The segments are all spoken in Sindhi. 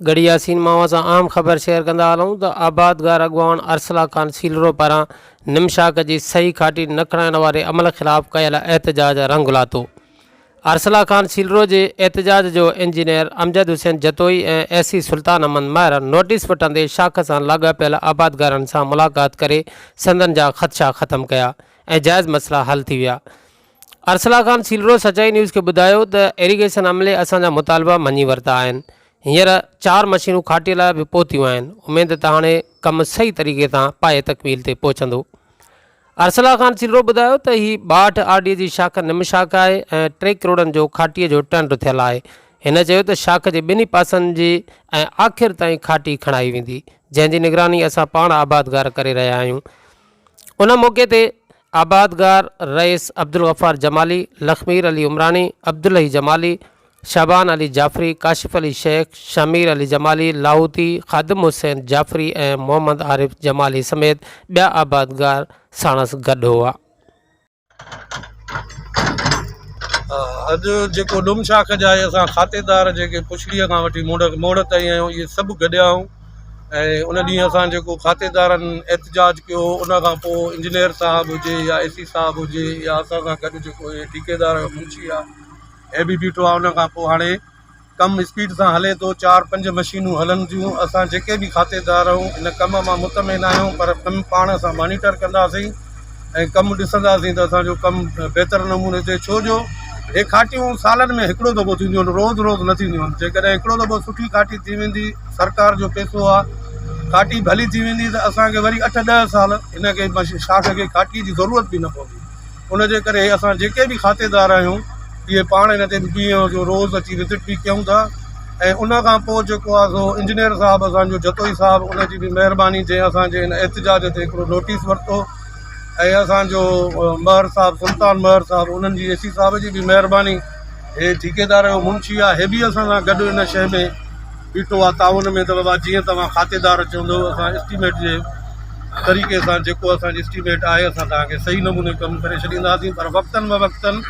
ڳڙهي ياسين مان اوهان سان اهم خبر شيئر ڪندا هلون ته آبادگار اڳواڻ ارسلا خان سيلرو پاران نم شاخ جي صحيح کاٽي نه کڻائڻ واري عمل خلاف ڪيل احتجاج رنگ لاتو. ارسلا خان سيلرو جي احتجاج جو engineer Amjad Hussain Jatoi ۽ S C Sultan Ahmed Mahar notice وٺندي شاخ سان لاڳاپيل آبادگارن سان ملاقات ڪري سندن جا خدشا ختم ڪيا ۽ جائز مسئلا حل ٿي ويا. ارسلا خان سيلرو سچائي نيوز کي ٻڌايو ته ايريگيشن عملي اسان جا مطالبا مڃي ورتا آهن، هينئر چار مشينون کاٽي لاء به پهتيون آهن، اميد ته هاڻي ڪم صحيح طريقي سان پايه تڪميل تي پهچندو. ارسلا خان سيلرو ٻڌايو ته هي 62 آر ڊي جي شاخ نم شاخ آهي ۽ ٽي ڪروڙن جو کاٽي جو ٽينڊر ٿيل آهي. هن چيو ته شاخ جي ٻنهي پاسن جي ۽ آخر تائين کاٽي کڻائي ويندي، جنهن جي نگراني اسان پاڻ آبادگار ڪري رهيا آهيون. ان موقعي تي آبادگار رئيس عبدالغفار جمالي، لکمير علي عمراڻي، عبدالحئي جمالي، شعبان علي جعفري، ڪاشف علي شيخ، شهمير علي جمالي، لاهوتي، خادم حسين جعفري ۽ محمد عارف جمالي سميت ٻيا آبادگار ساڻس گڏ هئا. اڄ جيڪو ڏم شاخ جا اهي اسان کاتيدار جيڪي پڇڙيء کان وٺي موڙ موڙ تائين آهيون اهي سڀ گڏيا آهيون ۽ ان ڏينهن اسان جيڪو کاتيدارن احتجاج ڪيو هو ان کان پوء انجنيئر صاحب هجي يا اي سي صاحب هجي يا اسان سان گڏ جيڪو اهي ٺيڪيدار منشي آهي اهي به بيٺو آهي ان کان پوء هاڻي ڪم اسپيڊ سان هلي ٿو چار پنج مشينون هلن ٿيون اسان جيڪي به کاتيدار آهيون ان ڪم مان مطمئن آهيون پر ڪم پاڻ اسان مانيٽر ڪنداسين ۽ ڪم ڏسنداسين ته اسانجو ڪم بهتر نموني ٿئي ڇو جو هي کاٽيون سالن ۾ هڪڙو دفعو ٿينديون آهن روز روز نه ٿينديون آهن جيڪڏهن هڪڙو دفعو سٺي کاٽي ٿي ويندي سرڪار جو پيسو آهي کاٽي ڀلي ٿي ويندي ته اسانکي وري اٺ ڏهه سال هن کي شاخ کي کاٽي جي ضرورت به نه پوندي ان جي ڪري اسان جيڪي به کاتيدار آهيون اهي پاڻ هن تي ڏينهن جو روز اچي وزٽ به ڪيون ٿا ۽ ان کان پوء جيڪو آهي سو انجنيئر صاحب اسانجو جتوئي صاحب ان جي به مهرباني جنهن اسانجي هن احتجاج تي هڪڙو نوٽيس ورتو ۽ اسانجو مهر صاحب سلطان مهر صاحب انهن جي اي سي صاحب جي به مهرباني هي ٺيڪيدار جو منشي آهي هي به اسان سان گڏ ان شيء ۾ بيٺو آهي تعاون ۾ ته بابا جيئن توهان کاتيدار چوندو اسان اسٽيميٽ جي طريقي سان جيڪو اسان جي اسٽيميٽ آهي اسان توهان کي صحيح نموني ڪم ڪري ڇڏينداسين پر وقتن به وقتن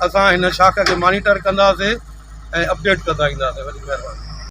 اسان هن شاخ کي مانيٽر ڪنداسين ۽ اپڊيٽ ڪندا اينداسين وڏي مهرباني.